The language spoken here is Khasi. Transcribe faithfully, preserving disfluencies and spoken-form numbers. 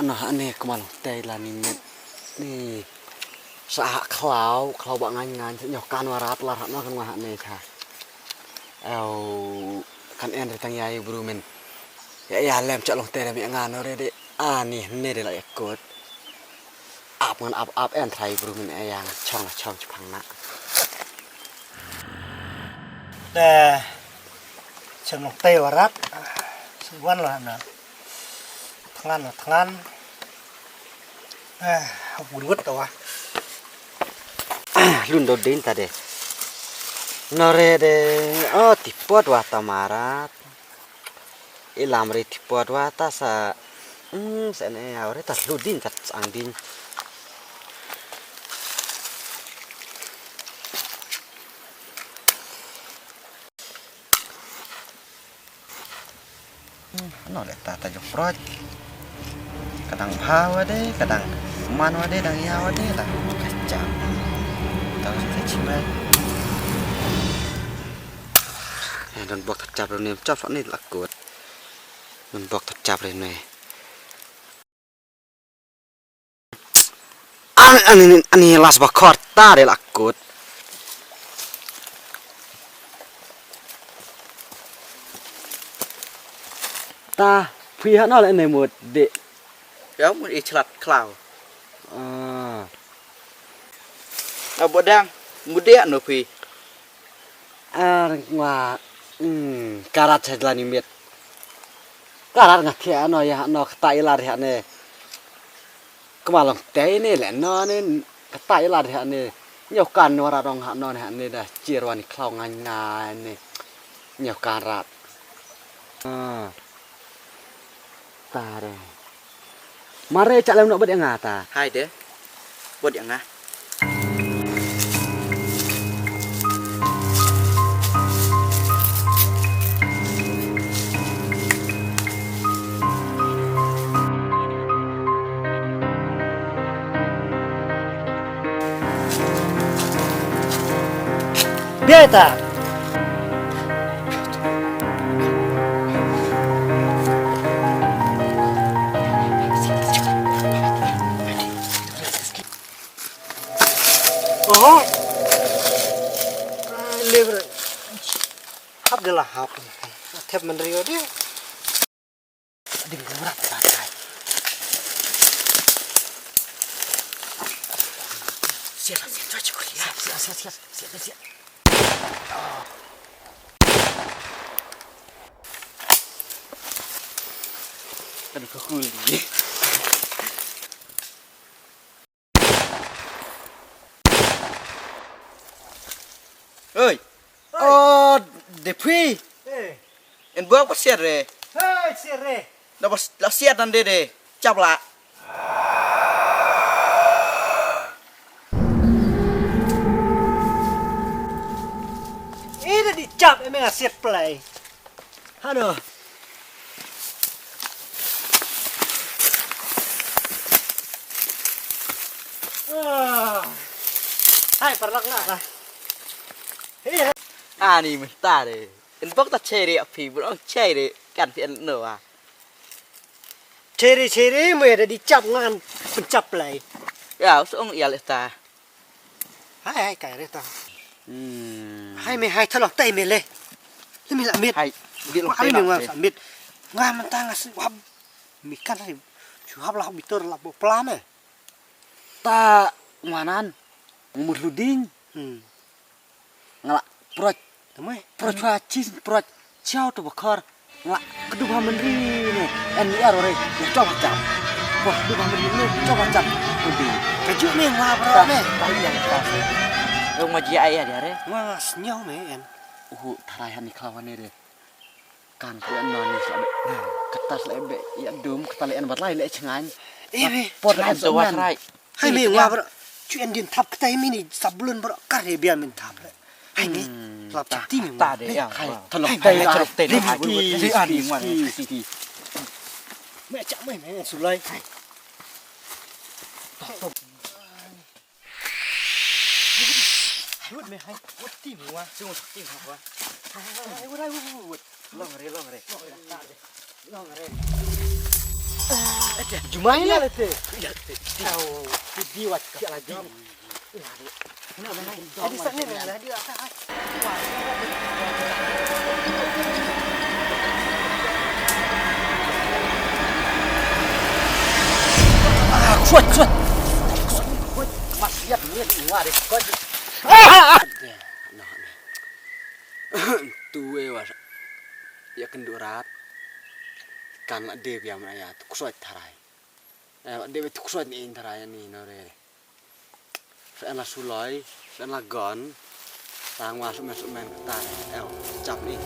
Nga ha ne kumno te la ni met ni. Sa ha khlaw, khlaw ba ngan ngan sa nyoh kan warat la ha no kan nga ha ne cha. Au kan en re tang ya bru men. Ya ya lem cha long te re mi nga no re de. Ani ne de la ya kot. Ap ngan ap ap en trai bru men ya chong chong chpang na. De chem long te warat. Wan la na. Thngan na thngan. Eh, wut wut tawa. Lun do din ta de. Nore de. Oh, tipot wa tamarat. Ilam re tipot wa ta sa. Hmm, sa ne ya re ta lu din ta sang din. No le ta ta jok proj. Kadang bha wa de, kadang man wa de, dang ya wa de, dang kacam. Dang kacam. Eh, don bok ta cap ne, cap ne la kut. Don bok ta cap ne. Ani, ani, ani las ba khor ta de la kut. Ta phi ha no le ne mut de. Ya mut i chlat khlaw. Ah. Abo dang mut de no phi. Ar ngwa. Hmm, karat sa jlan imit. Karat nga thia no ya no kata ilar ya ne. Kma long te ne le no ne kata ilar ya ne. Nyo kan no ra dong ha no ne ha ne da chir wa ni khlaw ngan ngan ne. Nyo karat. Ah. Tare. Mare cha lem no bad ya nga ta. Hai de. Bad ya nga. Bieta. Oho. Lever. Hap de la hap. Thep man rio de. Ding ding rat rat rat. Siap siap siap siap siap siap siap siap. Aduh kukul ni. Oi. Oh, de phi. Eh. En buak ba siat re. Hei, siat re. Na ba la siat nan de de. Chap la. Ida di chap em nga siat play. Hano. Ah. Hai parlak nga ka. Hei. Ani mynta de. En bok ta cherry api bro cherry kan ti en no a. Cherry cherry me da di chap ngan pynchap lai. Ya us ong ya le ta. Hai hai kai re ta. Hmm. Hai me hai thalok tai me le. Le me la mit. Hai. Di lo tai me la. Nga sa mit. Nga mynta nga si wab. Mi kan ri. Chu hap la hap bitor la bo pla me. Ta ngwanan. Mut luding. Hmm. Nga la proj. Tama eh? Proj pha chin proj. Chau to bakar. Nga la kedu ba menri ne. En ni ar ore. Ya chau ba cham. Wah kedu ba menri ne chau ba cham. Kudi. Kaju me nga bro me. Ta yang ta. Ong ma ji ai ya dia re. Nga snyau me en. Uhu tharai han ni khlawan ne de. Kan ku en non ni sa be. Kata sa be ya dum kata le en bat lai le chngan. Eh be. Por en so wan rai. Hai me nga bro. Chu en din thap ktai mini sablun bro kar he bian min thap le. Hai me. Lap chak ti mi ta de ya. Hai thalok tai la. Thalok tai la. Di ani ngwan. Me chak me me sulai. Hai. Wut me hai. Wut ti mi wa. Sung ti mi wa. Hai wut hai wut wut. Long re long re. Long re. Jumai la te. Au, ti di wat ka la jom. Adi sa ni la di ata. Ah, kuat, kuat. Mas siap ni, ni, wah, deh, kuat. Ah! Tu e wa. Ya kendurat. Kan la dep ya mana ya, tu kuat tharai. Eh, dep tu kuat ni tharai ni no re. Sa la suloi, sa la gon. Tang wa sumen sumen kata. Eh, chap ni.